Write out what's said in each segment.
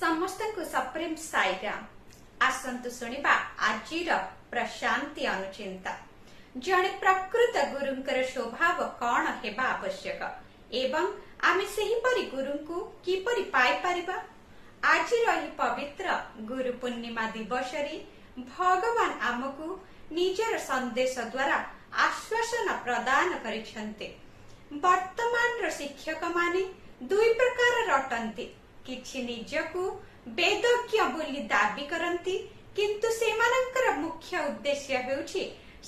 ସମସ୍ତଙ୍କୁ ସପ୍ରେମ ସାଇରାମ। ଆସନ୍ତୁ ଶୁଣିବା ଆଜିର ପ୍ରଶାନ୍ତି ଅନୁଚିନ୍ତା। ଜଣେ ପ୍ରକୃତ ଗୁରୁଙ୍କର ସ୍ୱଭାବ କଣ ହେବା ଆବଶ୍ୟକ ଏବଂ ଆମେ ସେହିପରି ଗୁରୁଙ୍କୁ କିପରି ପାଇପାରିବା? ଆଜିର ଏହି ପବିତ୍ର ଗୁରୁ ପୂର୍ଣ୍ଣିମା ଦିବସରେ ଭଗବାନ ଆମକୁ ନିଜର ସନ୍ଦେଶ ଦ୍ୱାରା ଆଶ୍ୱାସନା ପ୍ରଦାନ କରିଛନ୍ତି। ବର୍ତ୍ତମାନର ଶିକ୍ଷକମାନେ ଦୁଇ ପ୍ରକାରର ଅଟନ୍ତି। କିଛି ନିଜକୁ ବେଦଜ୍ଞ ବୋଲି ଦାବି କରନ୍ତି, କିନ୍ତୁ ସେମାନଙ୍କର ମୁଖ୍ୟ ଉଦ୍ଦେଶ୍ୟ ହେଉଛି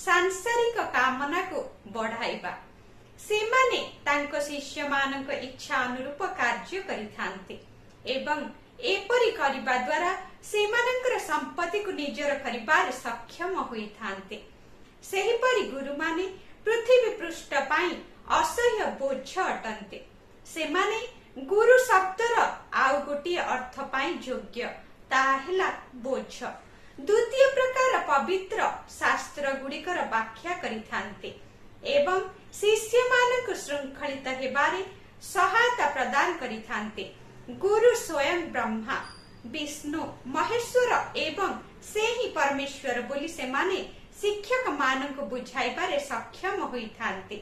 ସାଂସାରିକ କାମନାକୁ ବଢାଇବା। ସେମାନେ ତାଙ୍କ ଶିଷ୍ୟମାନଙ୍କ ଇଚ୍ଛା ଅନୁରୂପ କାର୍ଯ୍ୟ କରିଥାନ୍ତି ଏବଂ ଏପରି କରିବା ଦ୍ୱାରା ସେମାନଙ୍କର ସମ୍ପତ୍ତିକୁ ନିଜର କରିବାରେ ସକ୍ଷମ ହୋଇଥାନ୍ତି। ସେହିପରି ଗୁରୁମାନେ ପୃଥିବୀ ପୃଷ୍ଠ ପାଇଁ ଅସହ୍ୟ ବୋଝ ଅଟନ୍ତି। ସେମାନେ ଗୁରୁ ଶବ୍ଦର ଆଉ ଗୋଟିଏ ଅର୍ଥ ପାଇଁ ଯୋଗ୍ୟ, ତାହା ହେଲା ବୋଝ। ଦ୍ୱିତୀୟ ପ୍ରକାର ପବିତ୍ର ଶାସ୍ତ୍ର ଗୁଡ଼ିକର ବ୍ୟାଖ୍ୟା କରିଥାନ୍ତି ଏବଂ ଶିଷ୍ୟମାନଙ୍କୁ ଶୃଙ୍ଖଳିତ ହେବାରେ ସହାୟତା ପ୍ରଦାନ କରିଥାନ୍ତି। ଗୁରୁ ସ୍ୱୟଂ ବ୍ରହ୍ମା, ବିଷ୍ଣୁ, ମହେଶ୍ୱର ଏବଂ ସେ ହିଁ ପରମେଶ୍ୱର ବୋଲି ସେମାନେ ଶିକ୍ଷକମାନଙ୍କୁ ବୁଝାଇବାରେ ସକ୍ଷମ ହୋଇଥାନ୍ତି।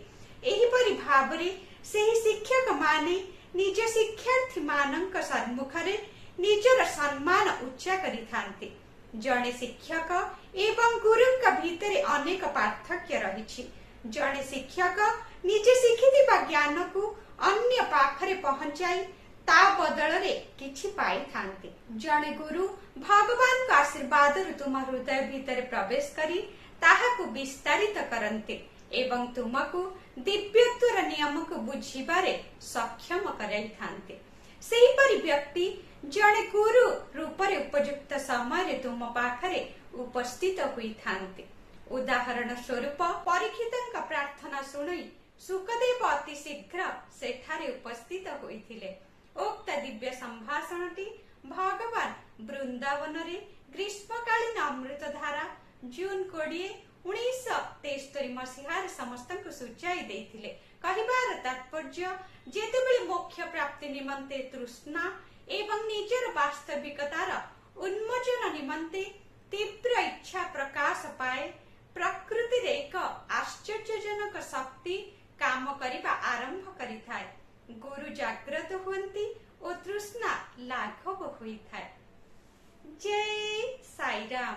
ଏହିପରି ଭାବରେ ସେହି ଶିକ୍ଷକମାନେ ନିଜ ଶିକ୍ଷାର୍ଥୀମାନଙ୍କ ସମ୍ମୁଖରେ ନିଜର ସମ୍ମାନ ଉଚ୍ଚା କରିଥାନ୍ତି। ଜଣେ ଶିକ୍ଷକ ଏବଂ ଗୁରୁଙ୍କ ଭିତରେ ଅନେକ ପାର୍ଥକ୍ୟ ରହିଛି। ଜଣେ ଶିକ୍ଷକ ନିଜେ ଶିଖିଥିବା ଜ୍ଞାନକୁ ଅନ୍ୟ ପାଖରେ ପହଞ୍ଚାଇ ତା ବଦଳରେ କିଛି ପାଇଥାନ୍ତି। ଜଣେ ଗୁରୁ ଭଗବାନଙ୍କ ଆଶୀର୍ବାଦରୁ ତୁମ ହୃଦୟ ଭିତରେ ପ୍ରବେଶ କରି ତାହାକୁ ବିସ୍ତାରିତ କରନ୍ତି ଏବଂ ତୁମକୁ ଦିବ୍ୟତ୍ୱର ନିୟମକୁ ବୁଝିବାରେ ସକ୍ଷମ କରାଇଥାନ୍ତି। ସେହିପରି ବ୍ୟକ୍ତି ଜଣେ ଗୁରୁ ରୂପରେ ଉପଯୁକ୍ତ ସମୟରେ ତୁମ ପାଖରେ ଉପସ୍ଥିତ ହୋଇଥାନ୍ତି। ଉଦାହରଣ ସ୍ୱରୂପ, ପରୀକ୍ଷିତଙ୍କ ପ୍ରାର୍ଥନା ଶୁଣି ଶୁକଦେବ ଅତି ଶୀଘ୍ର ସେଠାରେ ଉପସ୍ଥିତ ହୋଇଥିଲେ। ଉକ୍ତ ଦିବ୍ୟ ସମ୍ଭାଷଣଟି ଭଗବାନ ବୃନ୍ଦାବନରେ ଗ୍ରୀଷ୍ମକାଳୀନ ଅମୃତଧାରା, ଜୁନ 20, 1973 ମସିହାରେ ସମସ୍ତଙ୍କୁ ସୂଚାଇ ଦେଇଥିଲେ। କହିବାର ତାତ୍ପର୍ଯ୍ୟ, ଯେତେବେଳେ ମୋକ୍ଷ ପ୍ରାପ୍ତି ନିମନ୍ତେ ତୃଷ୍ଣା ଏବଂ ନିଜର ବାସ୍ତବିକତାର ଉନ୍ମୋଚନ ନିମନ୍ତେ ତୀବ୍ର ଇଚ୍ଛା ପ୍ରକାଶ ପାଏ, ପ୍ରକୃତିରେ ଏକ ଆଶ୍ଚର୍ଯ୍ୟଜନକ ଶକ୍ତି କାମ କରିବା ଆରମ୍ଭ କରିଥାଏ। ଗୁରୁ ଜାଗ୍ରତ ହୁଅନ୍ତି ଓ ତୃଷ୍ଣା ଲାଘବ ହୋଇଥାଏ। ଜୟ ସାଇରାମ।